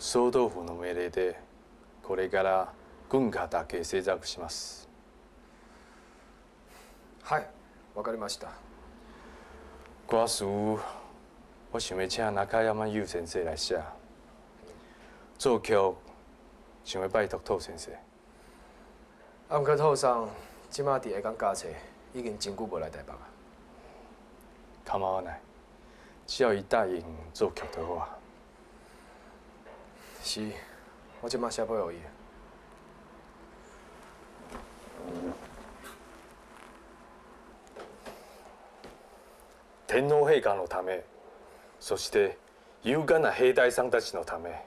総統府の命令でこれから軍歌だけ制作します。はい、わかりました。歌詞我想欲請中山優先生來寫，作曲想欲拜託兔先生。啊，毋過兔桑這馬佇下港教冊，已經真久無來台北啊。構わない。只要伊答應作曲就好啊。是，我這馬寫批予伊。天皇陛下のため、そして勇敢な兵隊さんたちのため、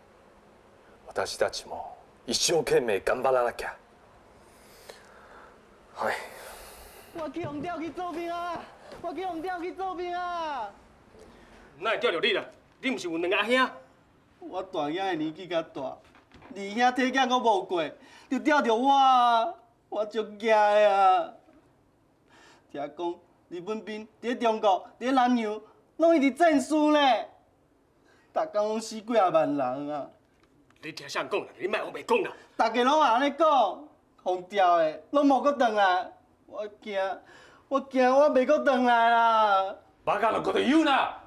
私たちも一生懸命頑張らなきゃ。はい。我去予調去做兵啊！我去予調去做兵啊！哪會調著你啦？你毋是有兩個阿兄？我大兄的年紀較大，二兄體檢閣無過，就調著我啊！我足驚的啊！聽講日本兵佇咧中國、佇咧南洋，攏一直戰輸呢，逐工攏死幾仔萬人啊！你聽啥人講啦？你莫烏白講啦！逐家攏按呢講，予調的攏無閣轉來，我驚，我驚我袂閣轉來啦！バカなこと言うな！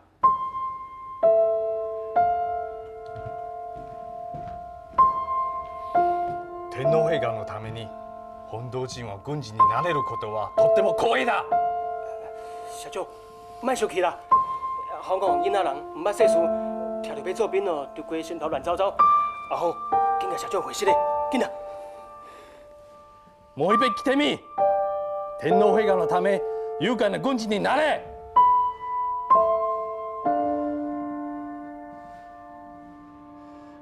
天皇陛下のために本土人は軍人になれることはとっても光栄だ。社長，莫生氣啦！香港囡仔人毋捌世事，聽著欲做兵哦，就規身頭亂糟糟。阿峰，緊共社長回室咧，緊啦！もういっぺん来てみ。天皇陛下のため勇敢な軍人になれ。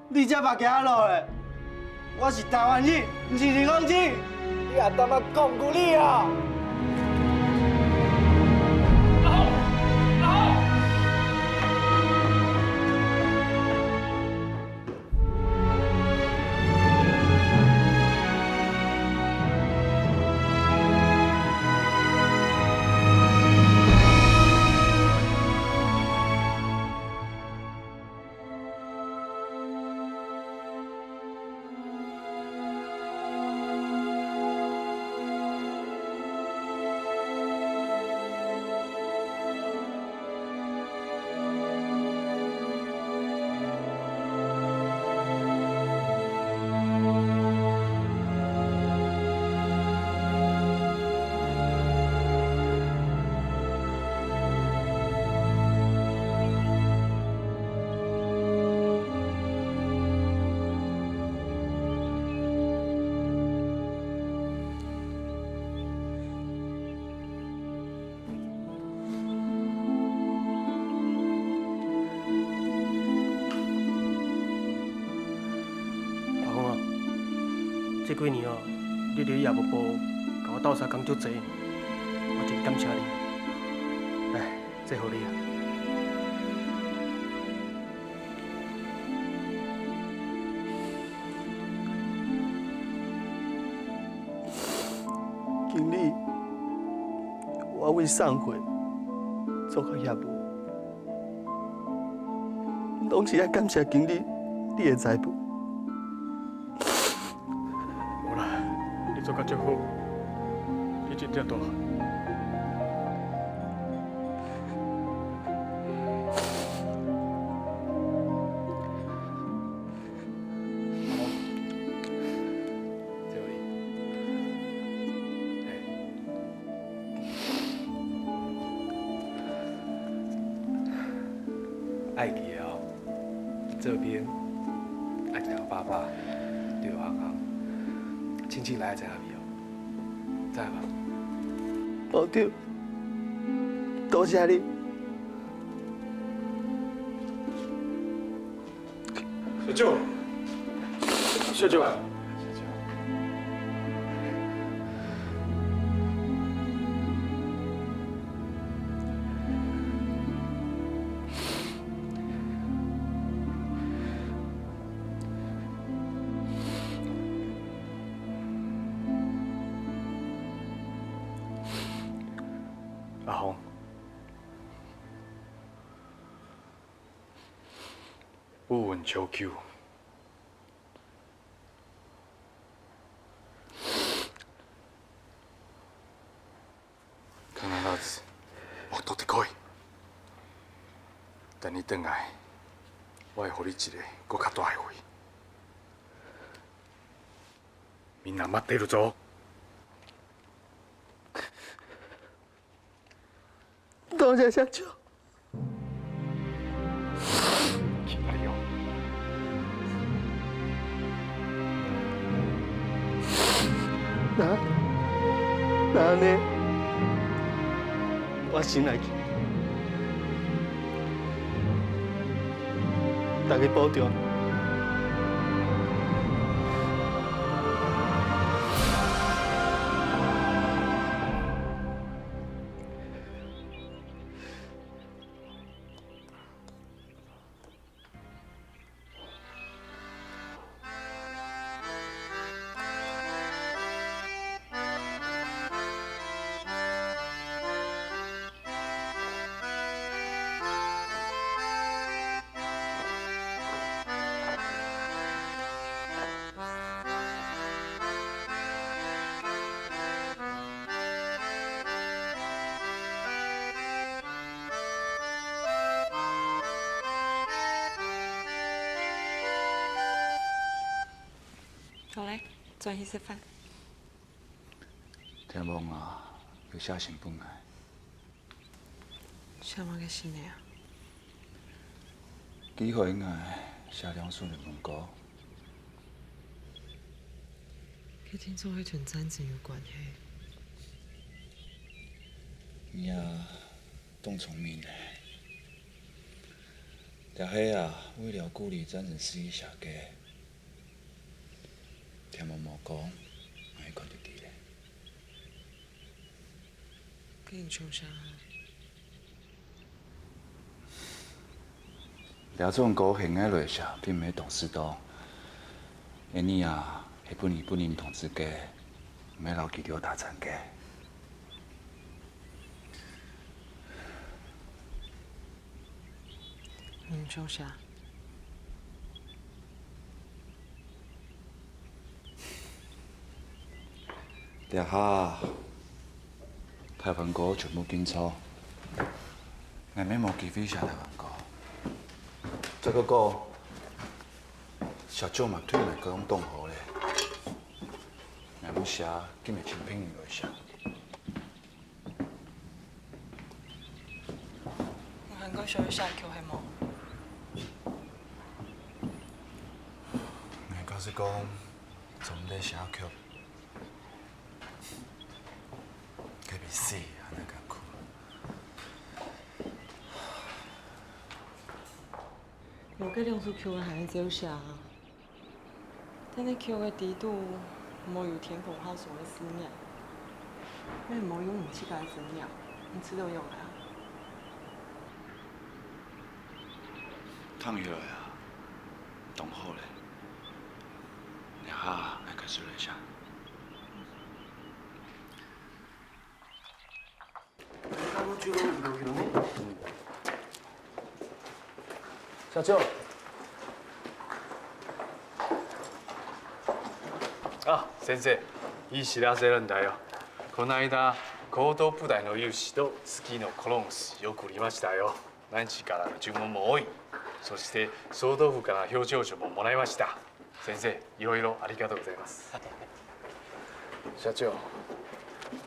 你才目行路咧！我是台灣人，毋是日本人。你也當仔講國語啊！阿峰啊，這幾年哦，你佇業務部共我鬥相共足濟，我真感謝你。來，這予你啊。經理，我為送貨做到遐無，攏是愛感謝經理你的栽培。無啦，你做甲足好，你真正大。這予你。愛記得哦，做兵愛食飽飽，著紅紅，親戚來知影未哦？知無？部長，多謝你。社長，社長。阿峰，武運長久，等你轉來，我會予你一個閣較大的位。みんな待ってるぞ。多謝社長。起來喲。那那按呢，我先來去，大家保重。好來，轉去食飯。聽講啊，有寫信本來。啥物個新的啊？機會應該寫兩書的文稿。佮聽說彼陣戰爭有關係。你啊，當聰明嘞。掠彼啊，為了鼓勵戰爭死去寫家。聽毛毛講，嘛彼款就佇咧。佮𪜶創啥？廖总高兴的落下，并没董事长。因你啊，会本日本人统治家，没留记着大参加。𪜶创啥？掠下，台湾歌全部紧凑，硬免无机会写台湾歌。再阁讲，社长嘛腿嘛阁拢冻好咧，若要写，紧会清平落写。我韩国想要写曲系无？我告诉讲，总咧写曲。计比死安尼艰苦。无计两首曲还会走写啊？但那曲的低度，无有田馥甄所的思念，那无有唔七个思念，你吃都用啊。躺下来啊，当好咧，然后来开始来写。社長。あ、先生、いい知らせなんだよ。この間、高等部隊の有志と月のコロンスよく売りましたよ。何時からの注文も多い。そして総統府から表彰書ももらいました。先生、いろいろありがとうございます。社長、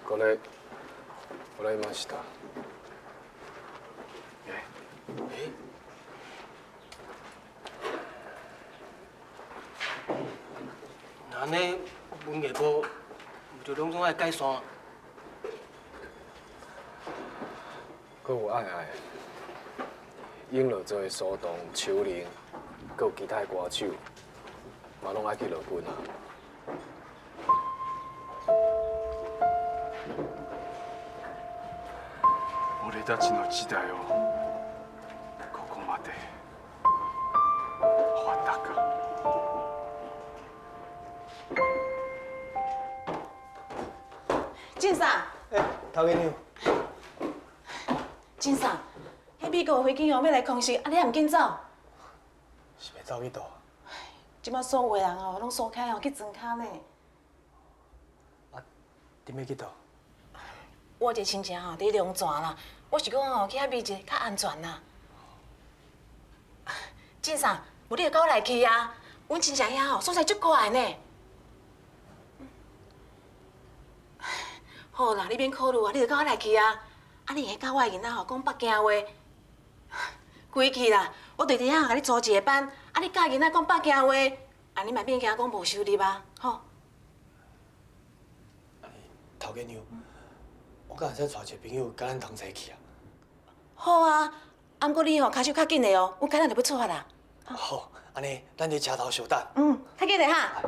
これもらいました。え？那按呢，文艺部毋就拢总爱解散？阁有爱爱，永乐做的苏童、秋玲，阁有其他的歌手，嘛拢爱去落军啊。俺たちの時代をここまで終わったか。进生，欸，头家娘。进生，彼美国的飞机哦，欲来空袭，啊，你还毋紧走？是欲走去佗？这摆所有的人哦，拢疏开哦，去庄跤呢。啊，恁欲去佗？我有一个亲戚吼，伫龙泉啦，我是讲吼，去遐避一下较安全啦。进啥？无你就佮我来去啊！阮亲戚遐吼，所在足快的呢。好啦，你免考虑啊，你就佮我来去啊！啊，你会教我的囡仔吼讲北京话，规去啦！我就伫遐共你组一个班，啊，你教囡仔讲北京话，按呢嘛免惊讲无收入啊，吼。头家娘，我敢会使带一个朋友佮咱同齐去啊？好啊，啊，毋过你吼跤手较紧的哦，阮今仔就欲出发啦。好，按呢，咱伫车头相等。嗯，较紧的哈。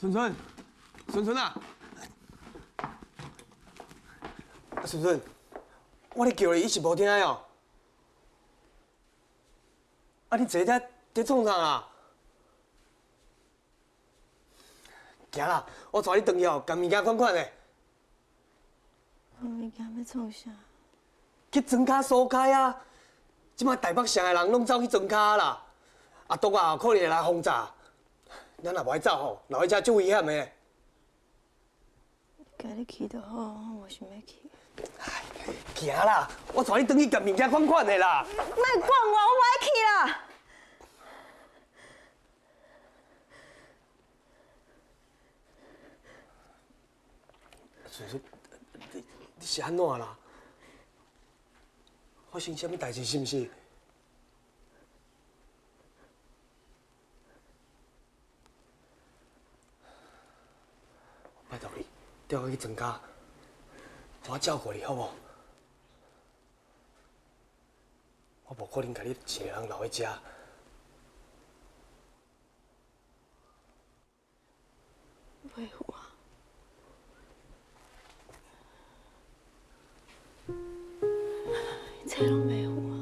顺顺，顺顺啊！顺顺，我咧叫你，你是无听哦？啊，你坐遮伫创啥啊？行啦，我带你转去哦，共物件款款的。物件欲创啥？去庄跤疏开啊！这摆台北城的人拢走去庄跤啦，啊，毒啊可能会来轰炸。咱若无爱走吼，留伫遮足危险的。家己去就好，我无想欲去。行啦，我带你转去共物件款款的啦。莫管我，我无爱去啦。顺顺，你是按怎啦？发生啥物代志是毋是？拜托你，缀我去庄跤，我照顾你好无？我无可能共你一个人留伫遮。袂赴啊！一切拢袂赴啊！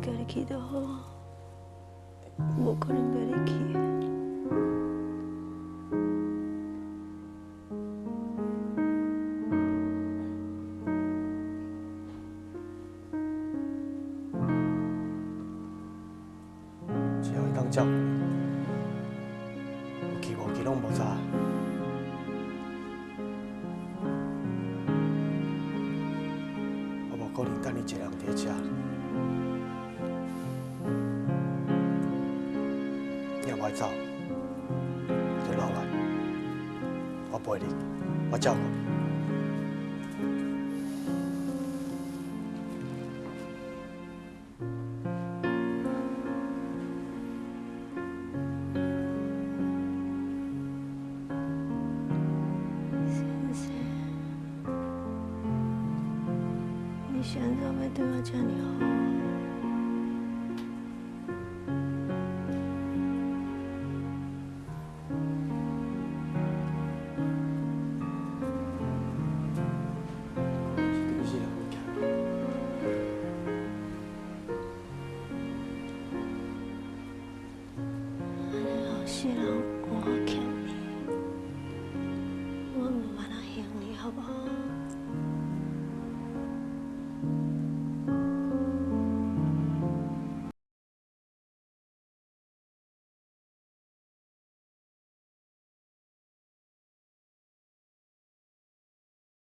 家己去就好啊，无可能陪你去。只要会当照顾你，有去无去拢无差。我无可能等你一个人伫遮。你若无爱走，我就留来，我陪你，我照顾你。先生，你是按怎欲对我遮尔好？